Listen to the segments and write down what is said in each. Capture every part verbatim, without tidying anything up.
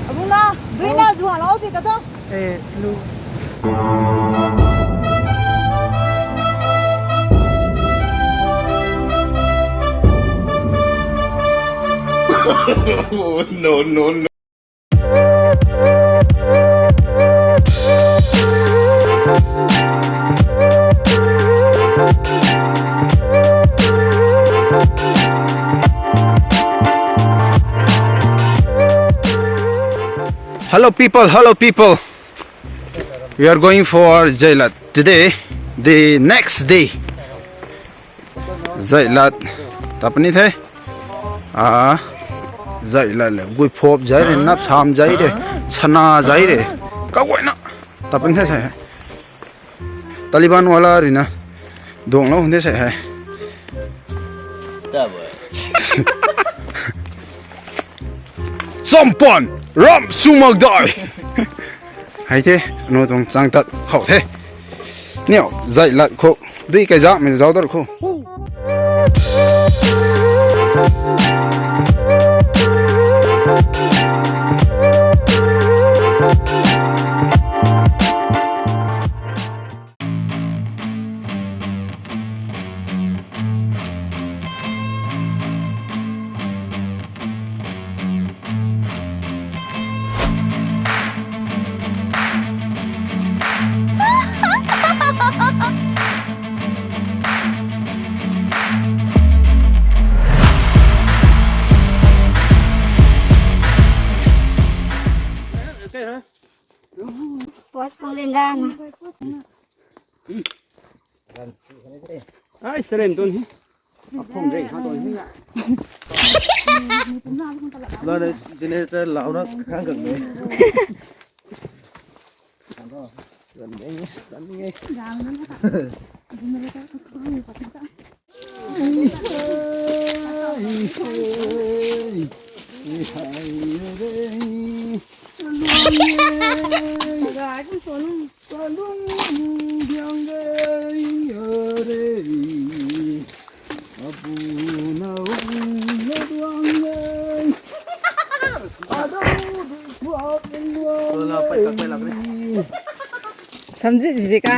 Abuna, duina zuan lo ti ta to. Eh, slu. Oh, no, no, no. Hello people, hello people. We are going for Zailat today, the next day. Zailat tapani the. Ah, Zailat le, Guiphop zai re, Napsam zai re, Sana zai re. Kaguayna tapani the. Taliban wala rina dong lo hunde se hai. Champan ram sumak dai. Hai the, anu tuang chang tat khou the. Niu, Zailat khou dui kai zak mei zau dar khou. Sports pang lindan. Ai, serem ton hi. Aphung rei ha ton hi. Lana generator launa khang gang ni. Running is, running is. Samjit jika.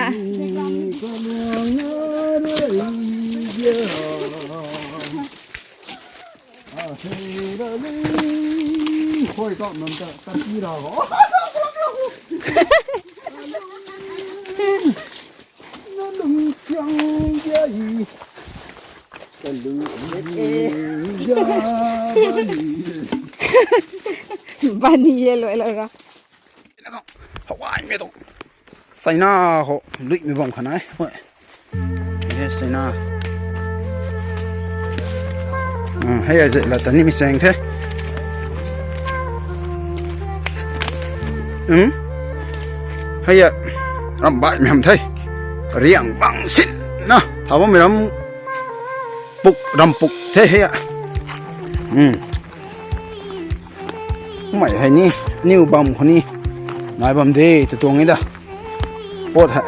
Hoi, ka nam ta, ta ti ra ho. Na lung siang jai. Ka lung siang jai. Bani ye loi loi ra. Hawai me to. China ho, lui me bam khanai. Hoi. Yes, China. Ah, hei a Zailat ta ni mi seng the. Hmm? Hei a, ram bai mi ham the. Riang bang sin na. Tha bam mi ram puk, ram puk the hei a. Hmm. Mei hei ni, niu bam khou ni. Nai bam de, tu tuang e da. Pot hei.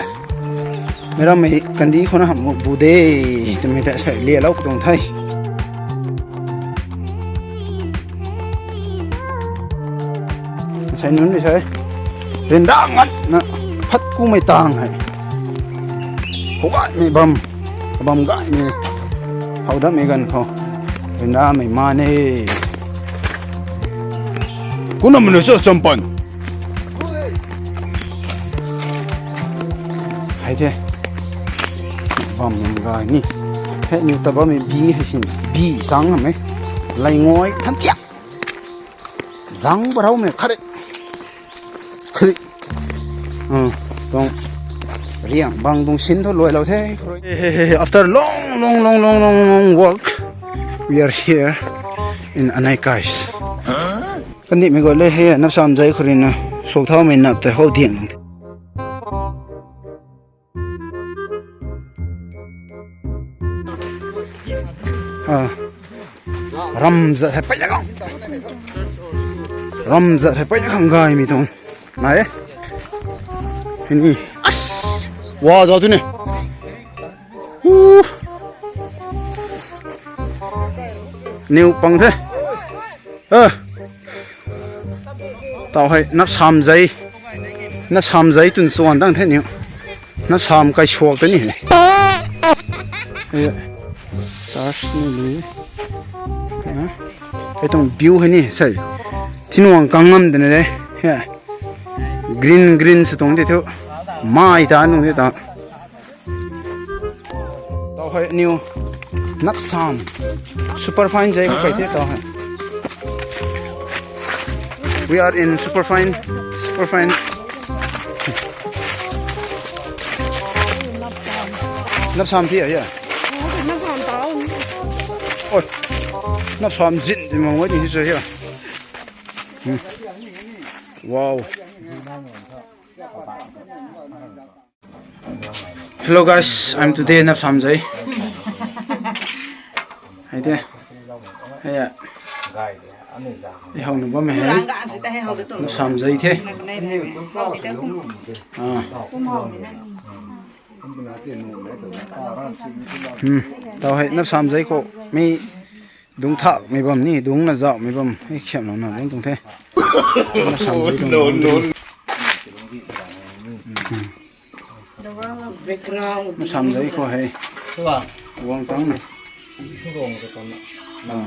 Meic rammei kandi khou na ham bu de. Twmei ta sei lialou tuang the. Sei nunc ni sei. Ryanra ngat na phat kumei tang hei. Hou gaymei bam. Bam gaymei. How datmei ganv khou. Ryanramei ma ne. Kumna manu cho champan. Hei the. Bam nunc gay ni. Hei niw ta bammei bi hei sin. Bi sang hamei. Lay nguay than tiak. Zang barau mei kharik. Kharik. Uh, tuang riang bang tuang sin thu luailou the. Hey, hey, hey, after long, long, long walk, we are here in Anai Caves. Kandihmei guay le hei, Napsam zai khou rina, suak thaumei nap tei how diang. Ah. Ramzat hei pei khang. Ramzat hei pei khang gaymei tuang. Nai. Hini. As. Wa zau tu ni. Uh. Niw pang the. Ah. Tau hei napsam zei. Napsam zei tun chuan dang the niu. Napsam kai suak te ni hei. Hei, church ni lui. Hei tuang view hei ni sei. Thinuang kang ngam de na de. Hei. Green, green sw tuang ti thu. Mai ta nung ti ta. Tau hei niu napsam. Super fine zei khou kai the tau hei. We are in super fine. Super fine. Napsam thi a, yeah. Oi. Napsam zin di mang wai di hi so, yeah. Hmm. Wow. Hello guys, I'm today napsam zei. Hei te. Hei ya. Ei hau nu bam hei. Napsam zei the. Ah. Hmm. Tau hei napsam zei khou mi dung thak mei bam ni, dung na zau mei bam. Hei khiam na na dung tung the. Napsam zei dung. Hmm. Background. Napsam zei khou hei. Guang tang na. Ah.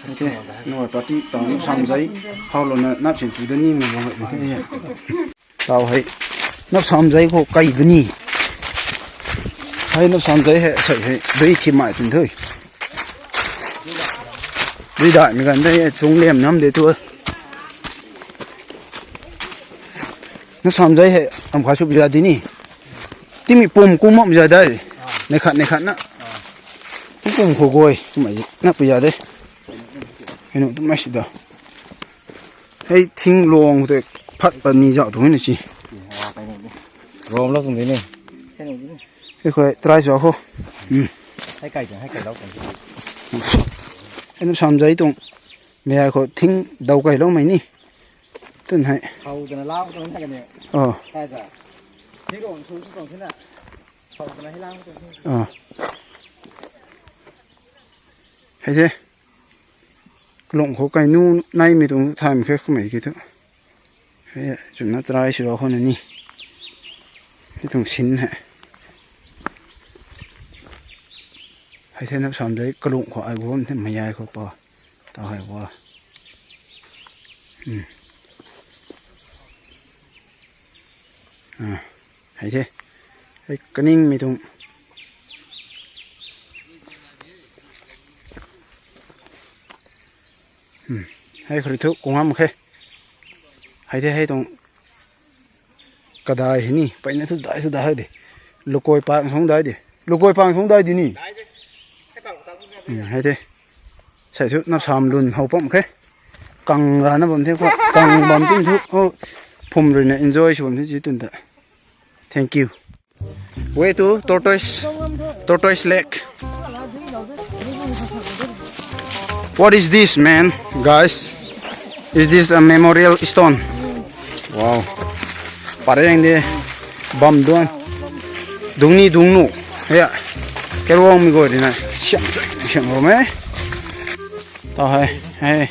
Hei te, nuai party tang napsam zei. Hau lou na nap sin tu da ni mei bam hei. Tau hei. Napsam zei khou kai buni. Hei napsam zei hei, sei hei. Dui thi mai tin thui. Dui dai mi gan de, chung liam nam de tu. Napsam zei hei, am kha sw pui za di ni. Timi pum kum mam za dai. Nei khat, nei khat na. Pum kum khou guay, kum ai na pui za de. Hei nu tu mai si da. Hei thing long te phat pa ni zau tu na si. Rom lou tung di ni. Hei khou try zau khou. Hmm. Hei kai tung, hei kai lou tung. Hei napsam zei tuang. Mei ai khou thing dau kai lou mei ni. Tun hei. Hau tana lau tana thak ni. Oh. Kai ta. Thing rong su su tong thina. Hau tana hei lau tong thina. Ah. Hei the. Kalung khou kai nu nai mi tuang time khe kamei ki thu. Hei, chuna try sw khou na ni. Hei tuang sin hei. Hei the napsam zei kalung khou ai guam the mei ai khou pa. Tau hei wa. Hmm. Ah, hei the. Hei kaning mi tuang. Hmm. Hei khou thu kung ham khe. Hei the hei tuang kadai hei ni. Pai na thu dai thu dai hei de. Lukoi pang sung dai de. Lukoi pang sung dai di ni. Hmm, hei the. Sei thu napsam lun hau pam khe. Kang ra na bam the khou. Kang bam tim thu. Oh, phum rui na enjoy sw bam the chi tun ta. Thank you. Way to Tortoise, Tortoise Lake. What is this, man, guys? Is this a memorial stone? Wow. Pareng de bam duan. Dung ni dung nu. Ya. Keruang mi go di na. Siam siam ro me. Tau hei. Hei.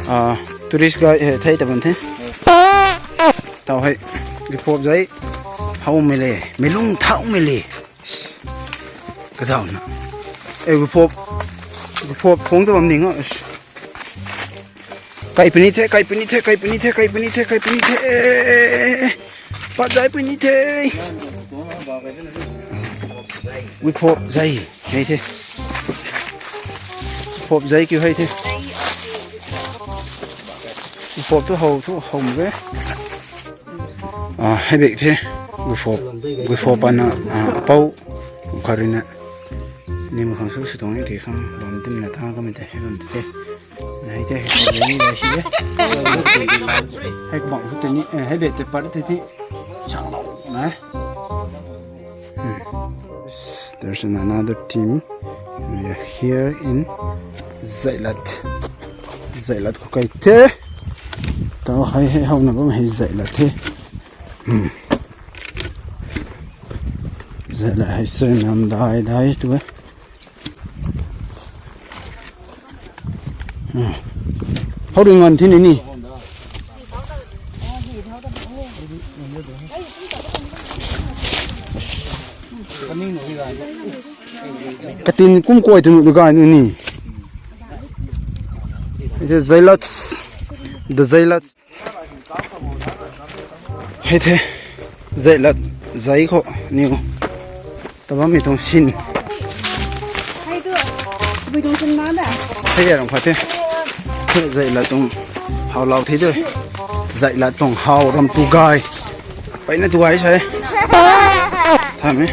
Ah, tourist guide hei thei ta bam the. Tau hei, guiphop zei hau mei le, mei lung thau mei le. Kazau na. Eh, guiphop, guiphop khong ta bam ning a. Kai puni the, kai puni the, kai puni the, kai puni the, kai puni the. Pat zei puni the. Guiphop zei. Hei the. Phop zei kiu hei the. Phop thu hou thu hou ve. Ah, hei bek the. Gui phop, gui phop ana, ah, pau. Kharina. Nim khang su su tong hei the khang bam tim na ta ka mi te hei bam te. Hei the, hei bek ni lai si de. Hei bang hu te ni, eh, hei bek te pat te ti. Sang lau na. Hmm. There's an-, another team. We are here in Zailat. Zailat khou kai the. Tau hei hei hau na bam hei Zailat the. Hmm. Zailat hei sir nam dai dai tu e. Hmm. Hau ring ngan thi ni ni. Katin kum kuay tu nu gay nu ni. It is Zailat. The Zailat. Hei the. Zailat. Zai khou niw. Tabam mi tuang sin. Hei tu. Bui tuang sin ma da. Hei ya ram khat the. Zailat tuang hau lau the de. Zailat tuang hau ram tu gay. Pai na tu gay sai. Tham e.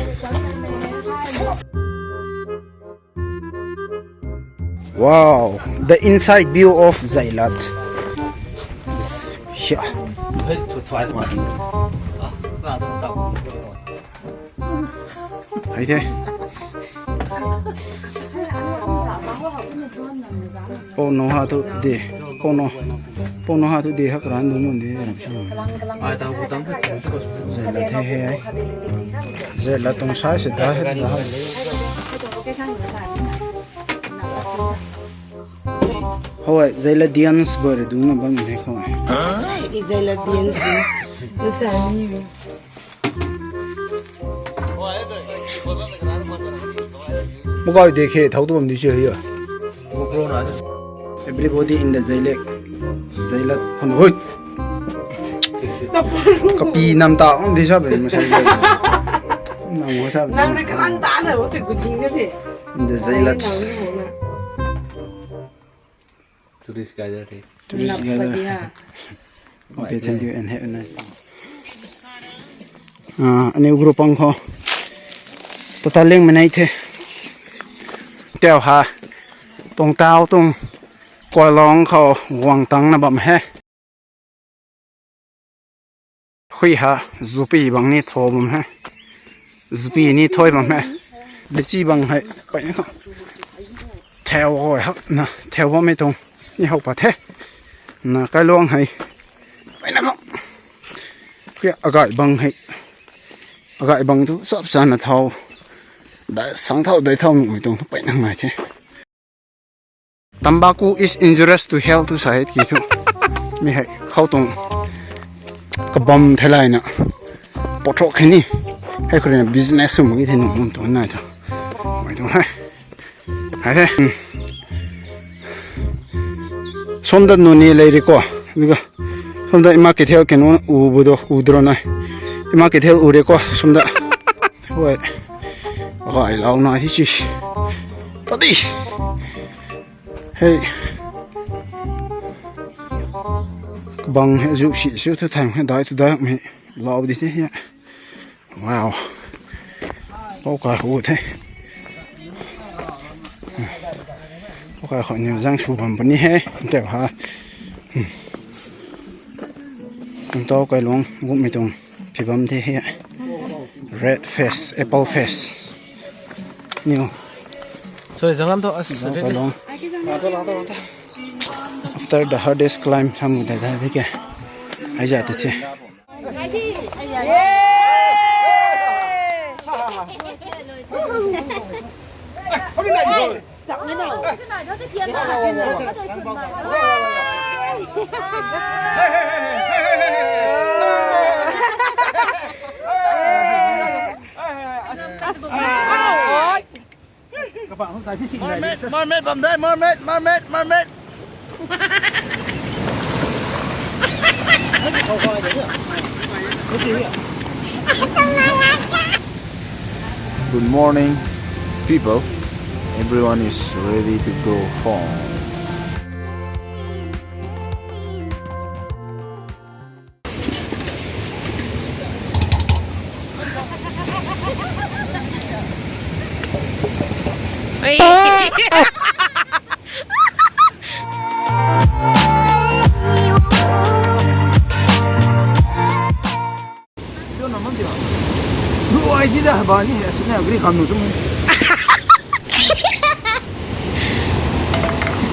Wow, the inside view of Zailat. Yeah. Hei the. Pou no ha tu de. Pou no. Pou no ha tu de hak ran du mun de ram si. Zailat the he. Zailat tuang sai se da he da. Hoi, Zailadians boi re dungna bam ne khou. Ai, Zailadians. Nasa ni. Makai dekhe thau tu bam di che ya. Everybody in the Zailak. Zailat khon hoi. Kapi nam ta ang di sa be masai. Nang ho sa. Nang ni ka ta na ho te ku jing de the. In the Zailats. Tourist guide the. Tourist guide. Okay, thank you and have a nice day. Ah, aniu group ang khou. Tata ling menai the. Teo ha. Tuang tau tuang koilong khou guang tang na bam he. Hui ha, zupi bang ni tho bam he. Zupi ni thoi bam he. Lichi bang hei, pai na khou. Theu hoi hak na, theu bam e tuang. Ni hou pa the. Na kailuang hei. Pai na khou. Kya agai bang hei. Agai bang tu, sap sa na thau. Dai sang thau, dai thau nung tuang, pai na ngai the. Tobacco is injurious to health tu sa e ki thu. Mi hei khou tuang kabam theilayna. Pothok khe ni. Hei khou rui na business sw mak ge the nung mun tuang nai thu. Mai tuang hei. Hei the. Hmm. Somda nuni lei ri ko. Ni ko. Somda ima kithel kenu u bu do, u dro nai. Ima kithel u ri ko. Somda. Hoi. Gai lau na hi chi. Tadi. Hei. Kabang hei zu si su thu thang hei dai thu dai mi lau di the hei. Wow. Pou kai hu the. Pou kai hu ni zang su bam puni hei. Teu ha. Hmm. Tung tau kai long gum mi tuang. Phi bam the hei. Red face, apple face. Niu. Sorry, zang lam tho, as, zang red. Kai long. After the hardest climb, ham da da de ke. Ai ja te the. Mermaid, mermaid bam de, mermaid, mermaid, mermaid. Good morning, people. Everyone is ready to go home.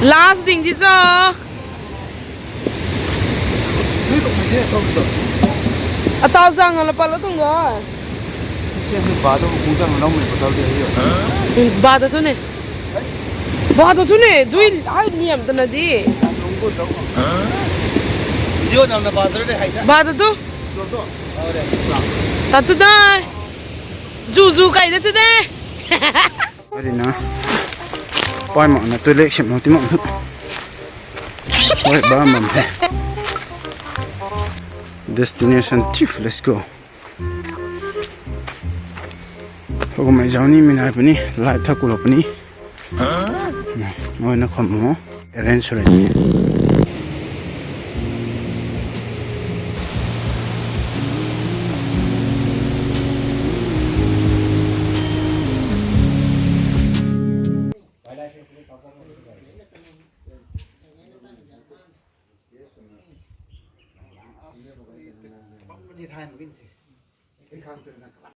Last ding di cho. Atau zang ala pala tung ga. Ba ta tu ne. Ba ta tu ne. Dui ai niam ta na di. Ba ta tu. Ta tu dai. Zu zu kai da tu de. Ari na. Pai mak na toilet sim na ti mak na. Oi, bam bam the. Destination two, let's go. Thokumei zau ni mi nai puni, light thakulou puni. Oi, na kham mo. Arrange sw rei ni.